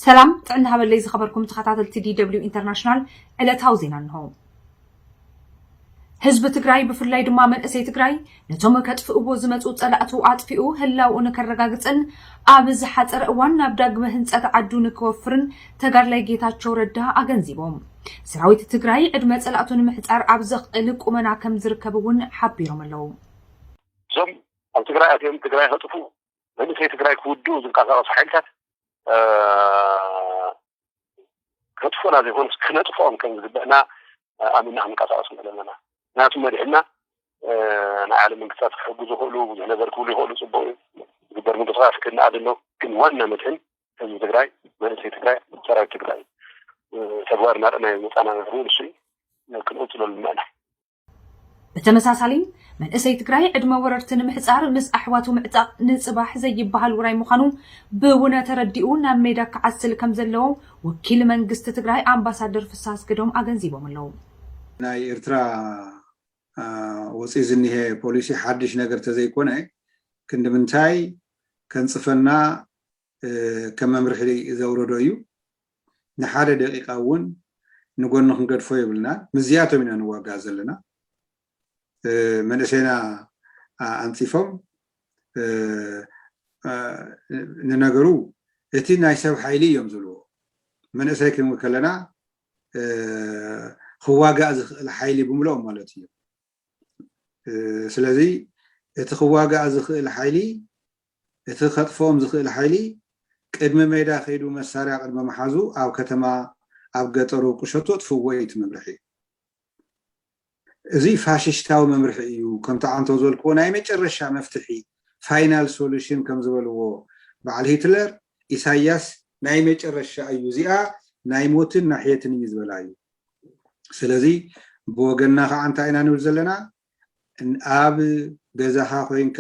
ሰላም ጥዕና ሃበለይ ዝኸበርኩም ተኸታተልቲ ዲ ደብሊው ኢንተርናሽናል፣ ዕለታዊ ዜና እንሆ። ህዝቢ ትግራይ ብፍላይ ድማ መንእሰይ ትግራይ ነቶም ከጥፍእዎ ዝመፁ ፀላእቱ ኣጥፊኡ ህላውኡ ንከረጋግፅን ኣብ ዝሓፀረ እዋን ናብ ዳግመ ህንፀት ዓዱ ንክወፍርን ተጋድላይ ጌታቸው ረዳ ኣገንዚቦም። ሰራዊት ትግራይ ዕድመ ፀላእቱ ንምሕፃር ኣብ ዘኽእል ቁመና ከም ዝርከብ እውን ሓቢሮም ኣለዉ። እዞም ኣብ ትግራይ ኣትዮም ትግራይ ከጥፉ መንእሰይ ትግራይ ክውድኡ ዝንቀሳቐሱ ሓይልታት ከጥፉና ዘይኮኑስ ክነጥፍኦም ከም ዝግበእና ኣሚና ክንቀሳቐስ ንኽእል ኣለና። ምክንያቱ መድሕና ናይ ዓለም መንግስታት ክሕግዙ ይኽእሉ፣ ብዙሕ ነገር ክብሉ ይኽእሉ፣ ፅቡቅ እዩ። ዝግበር ምንቅስቃስ ክነኣድ ኣሎ። ግን ዋና መድሕን ህዝቢ ትግራይ፣ መንእሰይ ትግራይ፣ ሰራዊት ትግራይ እዩ። ተግባር እናርኣናዮ ዝመፃና ነገር እውን እሱ እዩ። ክንቕፅለሉ ኣለና። ብተመሳሳሊ መንእሰይ ትግራይ ዕድመ ወረርቲ ንምሕፃር ምስ ኣሕዋቱ ምዕጣቕ ንፅባሕ ዘይበሃል ውራይ ምዃኑ ብውነ ተረዲኡ ናብ ሜዳ ክዓስል ከም ዘለዎ ወኪል መንግስቲ ትግራይ ኣምባሳደር ፍስሃ ኣስገዶም ኣገንዚቦም ኣለዉ። ናይ ኤርትራ ወፂኡ ዝኒሀ ፖሊሲ ሓድሽ ነገር ተዘይኮነ ክንዲ ምንታይ ከንፅፈና ከም መምርሒ ዘውረዶ እዩ። ንሓደ ደቂቃ እውን ንጎኒ ክንገድፎ የብልና። ምስዚኣቶም ኢና ንዋጋእ ዘለና። መንእሰይና ኣንፂፎም ንነገሩ እቲ ናይ ሰብ ሓይሊ እዮም ዝብልዎ። መንእሰይ ክንብል ከለና ክዋጋእ ዝኽእል ሓይሊ ብምልኦም ማለት እዩ። ስለዚ እቲ ክዋጋእ ዝኽእል ሓይሊ፣ እቲ ከጥፍኦም ዝኽእል ሓይሊ ቅድሚ ሜዳ ከይዱ መሳርያ ቅድሚ ምሓዙ ኣብ ከተማ ኣብ ገጠሩ ቁሸቱ ኣጥፍዎ እዩ እቲ መምርሒ። እዚ ፋሽሽታዊ መምርሒ እዩ። ከምቲ ዓንተው ዝበልክዎ ናይ መጨረሻ መፍትሒ፣ ፋይናል ሶሉሽን ከም ዝበልዎ በዓል ሂትለር፣ ኢሳያስ ናይ መጨረሻ እዩ፣ እዚኣ ናይ ሞትን ናይ ሕየትን እዩ ዝበላ እዩ። ስለዚ ብወገንና ከዓ እንታይ ኢና ንብል ዘለና? ኣብ ገዛኻ ኮይንካ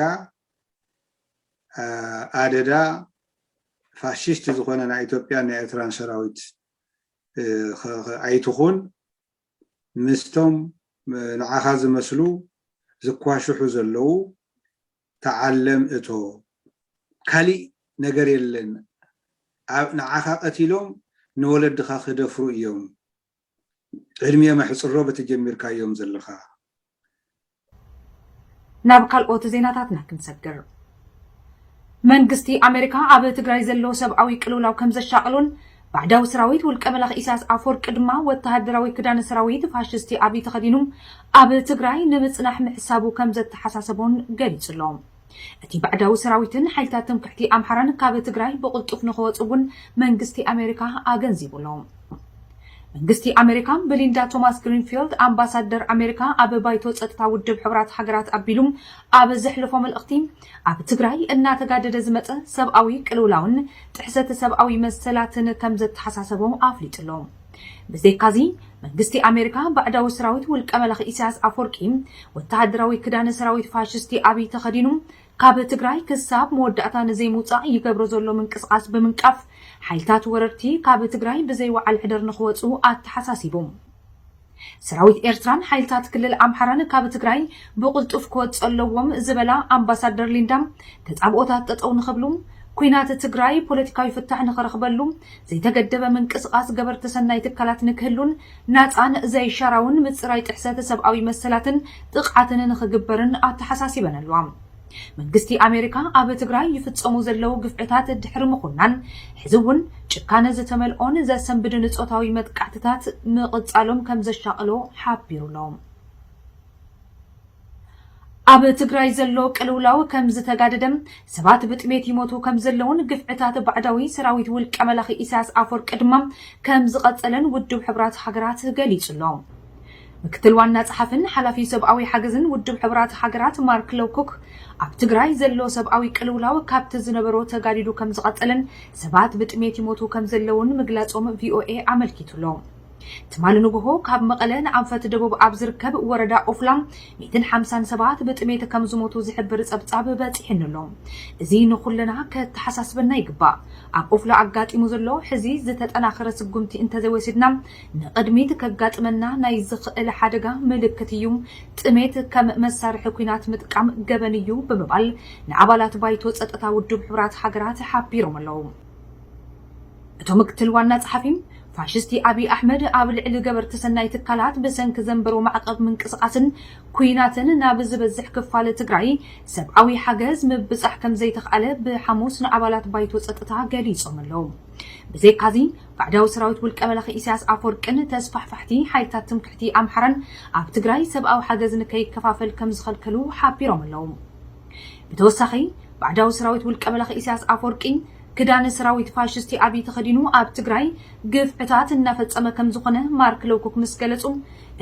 ኣደዳ ፋሽስት ዝኾነ ናይ ኢትዮጵያን ናይ ኤርትራን ሰራዊት ኣይትኹን። ምስቶም ንዓኻ ዝመስሉ ዝኳሽሑ ዘለዉ ተዓለም እቶ። ካሊእ ነገር የለን። ንዓኻ ቀቲሎም ንወለድኻ ክደፍሩ እዮም። ዕድሚኦም ኣሕፅሮ በቲ ጀሚርካዮም ዘለኻ። ናብ ካልኦት ዜናታትና ክንሰግር። መንግስቲ ኣሜሪካ ኣብ ትግራይ ዘሎ ሰብኣዊ ቅልውላው ከም ዘሻቕሎን ባዕዳዊ ሰራዊት ውልቀ መላኺ ኢሳያስ ኣፈወርቂ ድማ ወተሃደራዊ ክዳን ሰራዊት ፋሽስቲ ኣብይ ተኸዲኑ ኣብ ትግራይ ንምፅናሕ ምሕሳቡ ከም ዘተሓሳሰቦን ገሊጹ ኣሎ። እቲ ባዕዳዊ ሰራዊትን ሓይልታት ትምክሕቲ ኣምሓራን ካብ ትግራይ ብቕልጡፍ ንኽወፁ እውን መንግስቲ ኣሜሪካ ኣገንዚቡ ኣሎ። መንግስቲ ኣሜሪካ ብሊንዳ ቶማስ ግሪንፊልድ ኣምባሳደር ኣሜሪካ ኣብ ባይቶ ፀጥታ ውድብ ሕቡራት ሃገራት ኣቢሉ ኣብ ዘሕለፎ መልእኽቲ ኣብ ትግራይ እናተጋደደ ዝመፀ ሰብኣዊ ቅልውላውን ጥሕሰት ሰብኣዊ መሰላትን ከም ዘተሓሳሰቦም ኣፍሊጡ ኣሎ። ብዘይካዚ መንግስቲ ኣሜሪካ ባዕዳዊ ሰራዊት ውልቀ መላኺ ኢሳያስ ኣፈወርቂ ወተሃደራዊ ክዳን ሰራዊት ፋሽስቲ ኣብይ ተኸዲኑ ካብ ትግራይ ክሳብ መወዳእታ ንዘይምውፃእ ይገብሮ ዘሎ ምንቅስቃስ ብምንቃፍ ሓይልታት ወረርቲ ካብ ትግራይ ብዘይወዓል ሕደር ንክወፁ ኣተሓሳሲቡ። ሰራዊት ኤርትራን ሓይልታት ክልል ኣምሓራን ካብ ትግራይ ብቕልጡፍ ክወፁ ኣለዎም ዝበላ ኣምባሳደር ሊንዳ ተፃብኦታት ጠጠው ንክብሉ፣ ኩናት ትግራይ ፖለቲካዊ ፍታሕ ንክረክበሉ፣ ዘይተገደበ ምንቅስቃስ ገበርቲ ሰናይ ትካላት ንክህሉን ናፃን ዘይሻራውን ምፅራይ ጥሕሰት ሰብኣዊ መሰላትን ጥቕዓትን ንክግበርን ኣተሓሳሲበን ኣለዋ። መንግስቲ ኣሜሪካ ኣብ ትግራይ ይፍፀሙ ዘለዉ ግፍዕታት ድሕሪ ምኹናን ሕዚ እውን ጭካነ ዝተመልኦን ዘሰንብድን ፆታዊ መጥቃዕትታት ምቕፃሎም ከም ዘሻቕሎ ሓቢሩ ኣሎ። ኣብ ትግራይ ዘሎ ቅልውላው ከም ዝተጋደደ ሰባት ብጥሜት ይሞቱ ከም ዘለውን ግፍዕታት ባዕዳዊ ሰራዊት ውልቀ መላኺ ኢሳያስ ኣፈወርቂ ድማ ከም ዝቐጸለን ውድብ ሕቡራት ሃገራት ገሊጹ ኣሎ። ምክትል ዋና ጸሓፍን ሓላፊ ሰብኣዊ ሓገዝን ውድብ ሕቡራት ሃገራት ማርክ ሎውኮክ ኣብ ትግራይ ዘሎ ሰብኣዊ ቅልውላው ካብቲ ዝነበሮ ተጋዲዱ ከም ዝቐጸለን ሰባት ብጥሜት ይሞቱ ከም ዘለውን ምግላጾም ቪኦኤ ኣመልኪቱ ኣሎ። ትማሊ ንግሆ ካብ መቐለ ንኣንፈት ደቡብ ኣብ ዝርከብ ወረዳ ኦፍላ ሚእትን ሓምሳን ሰባት ብጥሜት ከም ዝሞቱ ዝሕብር ጸብጻብ በጺሕኒ ኣሎ። እዚ ንኹልና ከተሓሳስበና ይግባእ። ኣብ ኦፍላ ኣጋጢሙ ዘሎ ሕዚ ዝተጠናኸረ ስጉምቲ እንተዘይወሲድና ንቕድሚት ከጋጥመና ናይ ዝኽእል ሓደጋ ምልክት እዩ። ጥሜት ከም መሳርሒ ኲናት ምጥቃም ገበን እዩ ብምባል ንኣባላት ባይቶ ጸጥታ ውድብ ሕቡራት ሃገራት ሓቢሮም ኣለዉ። እቶም ምክትል ዋና ጸሓፊ፣ ፋሽስቲ ኣብይ ኣሕመድ ኣብ ልዕሊ ገበርቲ ሰናይ ትካላት ብሰንኪ ዘንበሮ ማዕቐብ ምንቅስቓስን ኲናትን ናብ ዝበዝሕ ክፋል ትግራይ ሰብኣዊ ሓገዝ ምብጻሕ ከም ዘይተኽኣለ ብሓሙስ ንኣባላት ባይቶ ጸጥታ ገሊጾም ኣለዉ። ብዘይካዚ፣ ባዕዳዊ ሰራዊት ውልቀ መላኺ ኢሳያስ ኣፈወርቅን ተስፋሕፋሕቲ ሓይልታት ትምክሕቲ ኣምሓራን ኣብ ትግራይ ሰብኣዊ ሓገዝ ንከይከፋፈል ከም ዝኸልከሉ ሓቢሮም ኣለዉ። ብተወሳኺ፣ ባዕዳዊ ሰራዊት ውልቀ መላኺ ኢሳያስ ኣፈወርቂ ክዳን ሰራዊት ፋሽስቲ ኣብይ ተኸዲኑ ኣብ ትግራይ ግፍዕታት እናፈጸመ ከም ዝኾነ ማርክ ሎውኮክ ምስ ገለጹ፣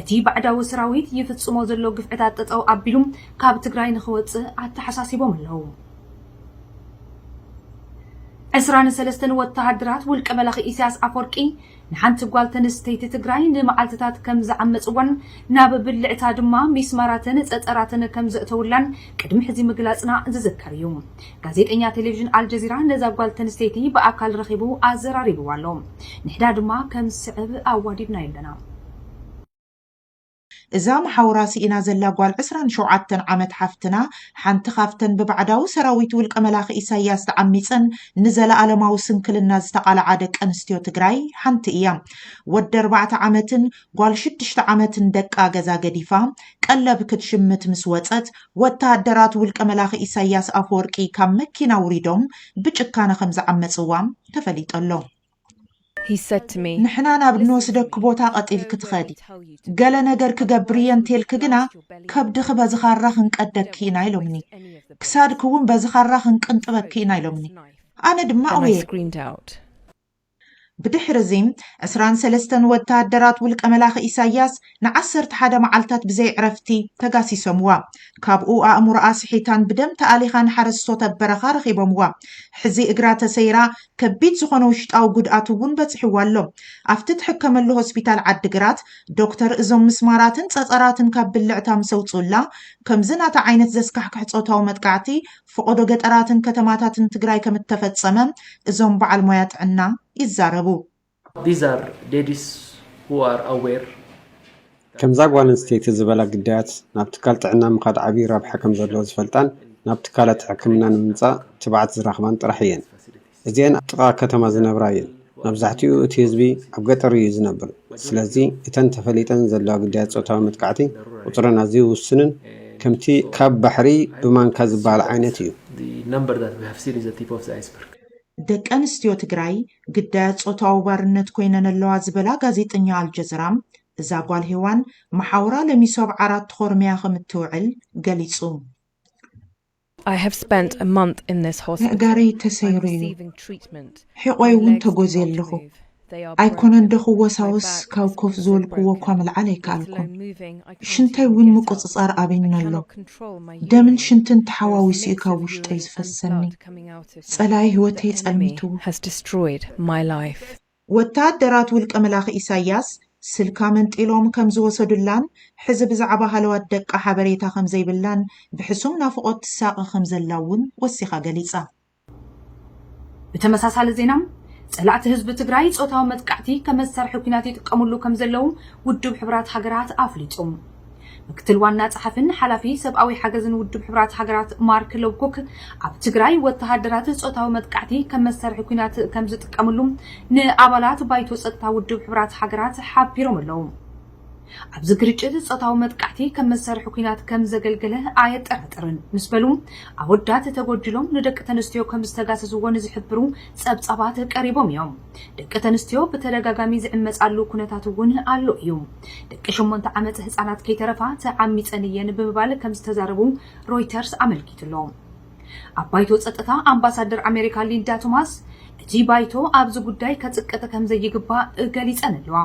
እቲ ባዕዳዊ ሰራዊት ይፍጽሞ ዘሎ ግፍዕታት ጠጠው ኣቢሉ ካብ ትግራይ ንኽወጽእ ኣተሓሳሲቦም ኣለዉ። ዕስራን ሰለስተን ወተሃደራት ውልቀ መላኺ ኢሳያስ ኣፈወርቂ ንሓንቲ ጓል ተንስተይቲ ትግራይ ንመዓልትታት ከም ዝዓመጽዋን ናብ ብልዕታ ድማ ሚስማራትን ጸጸራትን ከም ዘእተውላን ቅድሚ ሕዚ ምግላጽና ዝዝከር እዩ። ጋዜጠኛ ቴሌቪዥን ኣልጀዚራ ነዛ ጓል ተንስተይቲ ብኣካል ረኺቡ ኣዘራሪብዋ ኣሎ። ንሕዳ ድማ ከም ዝስዕብ ኣዋዲድና ኣለና። እዛ መሓውራ ስኢና ዘላ ጓል ዕስራን ሸውዓተን ዓመት ሓፍትና፣ ሓንቲ ካብተን ብባዕዳዊ ሰራዊት ውልቀ መላኺ ኢሳያስ ተዓሚጸን ንዘለኣለማዊ ስንክልና ዝተቓልዓ ደቂ ኣንስትዮ ትግራይ ሓንቲ እያ። ወዲ ኣርባዕተ ዓመትን ጓል ሽዱሽተ ዓመትን ደቃ ገዛ ገዲፋ ቀለብ ክትሽምት ምስ ወጸት፣ ወተሃደራት ውልቀ መላኺ ኢሳያስ ኣፈወርቂ ካብ መኪና ውሪዶም ብጭካነ ከም ዝዓመጽዋ ተፈሊጡ ኣሎ። He said to me, ንሕና ናብ እንወስደኪ ቦታ ቀጢልኪ ትኸዲ። ገለ ነገር ክገብር እየ እንተልኪ ግና ከብድኺ በዚ ኻራ ክንቀደኪ ኢና ኢሎምኒ። ክሳድኪ እውን በዚ ኻራ ክንቅንጥበኪ ኢና ኢሎምኒ። ኣነ ድማ and I ኣውየ። screamed out. ብድሕሪ እዚ ዕስራን ሰለስተን ወተሃደራት ውልቀ መላኺ ኢሳያስ ንዓሰርተ ሓደ መዓልታት ብዘይ ዕረፍቲ ተጋሲሶምዋ። ካብኡ ኣእምሮኣ ስሒታን ብደም ተኣሊኻን ሓረስቶት ኣብ በረኻ ረኺቦምዋ። ሕዚ እግራ ተሰይራ ከቢድ ዝኾነ ውሽጣዊ ጉድኣት እውን በፂሕዋ ኣሎ። ኣብቲ ትሕከመሉ ሆስፒታል ዓዲግራት ዶክተር እዞም ምስማራትን ፀፀራትን ካብ ብልዕታ ምስ ኣውፅኡላ ከምዚ ናታ ዓይነት ዘስካሕክሕ ፆታዊ መጥቃዕቲ ፈቐዶ ገጠራትን ከተማታትን ትግራይ ከም እተፈፀመ እዞም በዓል ሞያ ጥዕና ይዛረቡ። These are daddies who are aware ከምዛ ጓል ኣንስተይቲ ዝበላ ግዳያት ናብ ትካል ጥዕና ምኻድ ዓብዪ ረብሓ ከም ዘለዎ ዝፈልጣን ናብ ትካላት ሕክምና ንምምፃእ ትብዓት ዝረኽባን ጥራሕ እየን። እዚአን ኣብ ጥቓ ከተማ ዝነብራ እየን። መብዛሕትኡ እቲ ህዝቢ ኣብ ገጠር እዩ ዝነብር። ስለዚ እተን ተፈሊጠን ዘለዋ ግዳያት ፆታዊ መጥቃዕቲ ቁፅረን ኣዝዩ ውሱንን ከምቲ ካብ ባሕሪ ብማንካ ዝበሃል ዓይነት እዩ። The number that we have seen is the tip of the iceberg. ደቂ ኣንስትዮ ትግራይ ግዳያት ጾታዊ ባርነት ኮይነን ኣለዋ ዝበላ ጋዜጠኛ ኣልጀዝራ፣ እዛ ጓል ሄዋን መሓውራ ለሚሶ ኣብ ዓራት ተኾርምያ ከም እትውዕል ገሊጹ። I have spent a month in this hospital. ኣእጋረይ ተሰይሩ እዩ። Receiving treatment. ሕቖይ እውን ተጎዝየ ኣለኹ። ኣይኮነን ዶ ክወሳወስ፣ ካብ ኮፍ ዝበልክዎ እኳ ምልዓል ኣይከኣልኩን። ሽንተይ እውን ምቁጽጻር ኣብይኒ ኣሎ። ደምን ሽንትን ተሓዋዊሱ እዩ ካብ ውሽጠይ ዝፈሰኒ። ጸላኢ ህይወተይ ጸልሚቱ። Has destroyed my life. ወተሃደራት ውልቀ መላኺ ኢሳያስ ስልካ መንጢሎም ከም ዝወሰዱላን ሕዚ ብዛዕባ ሃለዋት ደቃ ሓበሬታ ከም ዘይብላን ብሕሱም ናፍቖት ትሳቐ ከም ዘላ እውን ወሲኻ ገሊጻ። ብተመሳሳሊ ዜና፣ ጸላእቲ ህዝቢ ትግራይ ጾታዊ መጥቃዕቲ ከም መሳርሒ ኲናት ይጥቀምሉ ከም ዘለዉ ውድብ ሕቡራት ሃገራት ኣፍሊጡ። ምክትል ዋና ጸሓፍን ሓላፊ ሰብኣዊ ሓገዝን ውድብ ሕቡራት ሃገራት ማርክ ሎውኮክ፣ ኣብ ትግራይ ወተሃደራት ጾታዊ መጥቃዕቲ ከም መሳርሒ ኲናት ከም ዝጥቀምሉ ንኣባላት ባይቶ ጸጥታ ውድብ ሕቡራት ሃገራት ሓቢሮም ኣለዉ። ኣብዚ ግርጭት ጾታዊ መጥቃዕቲ ከም መሳርሒ ኲናት ከም ዘገልገለ ኣየጠራጥርን ምስ በሉ፣ ኣወዳት ተጎጅሎም ንደቂ ተንስትዮ ከም ዝተጋሰስዎ ንዝሕብሩ ጸብጻባት ቀሪቦም እዮም። ደቂ ተንስትዮ ብተደጋጋሚ ዝዕመጻሉ ኩነታት እውን ኣሎ እዩ። ደቂ ሸሞንተ ዓመት ህጻናት ከይተረፋ ተዓሚጸን እየን ብምባል ከም ዝተዛረቡ ሮይተርስ ኣመልኪቱ ኣሎ። ኣብ ባይቶ ጸጥታ ኣምባሳደር ኣሜሪካ ሊንዳ ቶማስ፣ እቲ ባይቶ ኣብዚ ጉዳይ ከጽቅጥ ከም ዘይግባእ ገሊጸን ኣለዋ።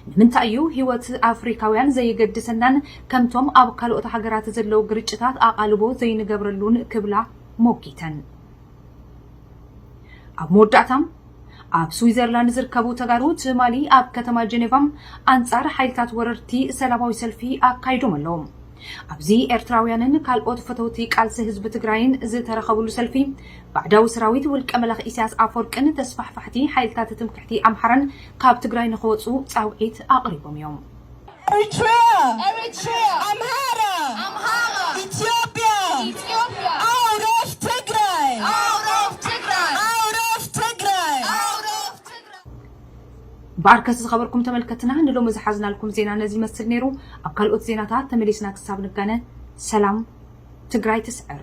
ንምንታይ እዩ ህይወት ኣፍሪካውያን ዘየገድሰናን ከምቶም ኣብ ካልኦት ሃገራት ዘለዉ ግርጭታት ኣቓልቦ ዘይንገብረሉን ክብላ ሞጊተን። ኣብ መወዳእታ፣ ኣብ ስዊዘርላንድ ዝርከቡ ተጋሩ ትማሊ ኣብ ከተማ ጀኔቫ ኣንጻር ሓይልታት ወረርቲ ሰላማዊ ሰልፊ ኣካይዶም ኣለዉ። ኣብዚ ኤርትራውያንን ካልኦት ፈተውቲ ቃልሲ ህዝቢ ትግራይን ዝተረኸብሉ ሰልፊ፣ ባዕዳዊ ሰራዊት ውልቀ መላኺ ኢሳያስ ኣፈወርቅን ተስፋሕፋሕቲ ሓይልታት ትምክሕቲ ኣምሓራን ካብ ትግራይ ንኽወፁ ፃውዒት ኣቕሪቦም እዮም። Eritrea! Amhara! Amhara! Ethiopia! Ethiopia! Out of Tigray! Out of Tigray! Out of Tigray! Out of Tigray! ብኣርከስ ዝኸበርኩም ተመልከትና፣ ንሎሚ ዝሓዝናልኩም ዜና ነዚ ይመስል ነይሩ። ኣብ ካልኦት ዜናታት ተመሊስና ክሳብ ንጋነ፣ ሰላም። ትግራይ ትስዕር።